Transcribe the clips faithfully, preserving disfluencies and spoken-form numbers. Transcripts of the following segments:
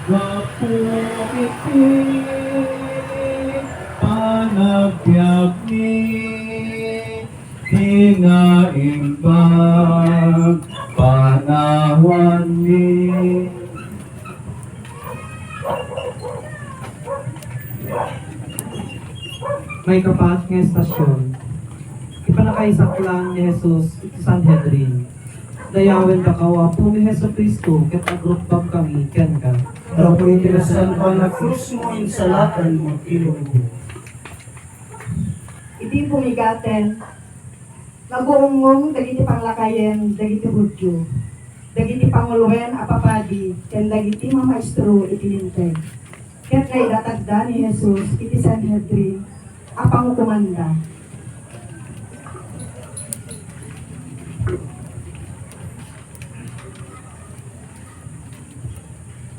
Gapu iti panagbiagmi, di nga imbag panawanmi. Maikapat nga estasion, ti pannakaisaklang ni Jesus iti Sanhedrin. Dayawen dakaw, Apo mi Jesu-Cristo, ket agrukbabkami kenka. Gapu iti nasantoan a krusmo, insalakanmo ti lubong. Idi bumigaten, naguungong dagiti panglakayen dagiti Judio, dagiti panguloen a papadi, ken dagiti mamaestro iti Linteg. Ket naidatagda ni Jesus iti Sanhedrin a pangukomanda.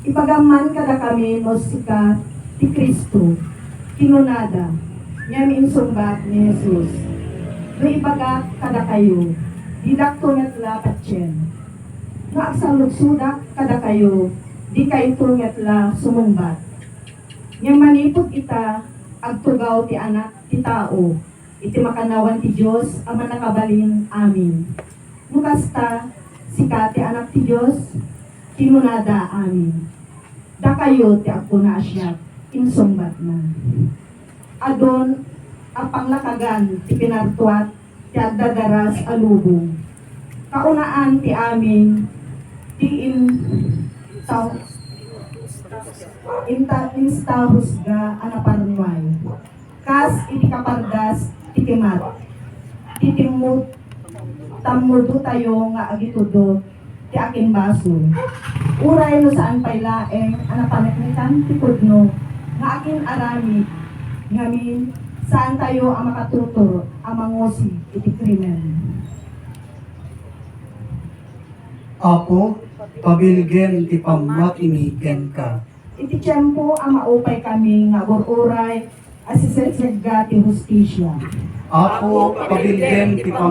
Ibagam man kadakami no sika ti Cristo, kinunada. Ngem insungbat ni Jesus, no ibagak kadakayo, didakto met la patien. No agsaludsodak kadakayo, dikayto met la sumungbat. Ngem manipud ita, agtugaw ti Anak ti Tao iti makannawan ti Dios a Mannakabalin Amin. No kasta, sika ti Anak ti Dios, kinunada amin. Dakayo ti agkuna a siak, insungbatna. Adun a panglakagan ti pinartuat ti agdadaras a lubong. Kaunaan ti amin ti in-, taw-, inta-, instahusga a naparnuay. Kas iti kapardas ti kimat, ti timmud, tammudotayo nga agitudot ti akinbasol. Uray no saan pay laeng a napaneknekan ti pudno nga akin-aramid ngamin, saantayo a makatutur a mangusi iti krimen. Apo, pabilgen ti pammatimi kenka. Iti tiempo a maupaykami nga agur-uray a sisegsegga ti hustisia. Apo, pabilgen ti pam-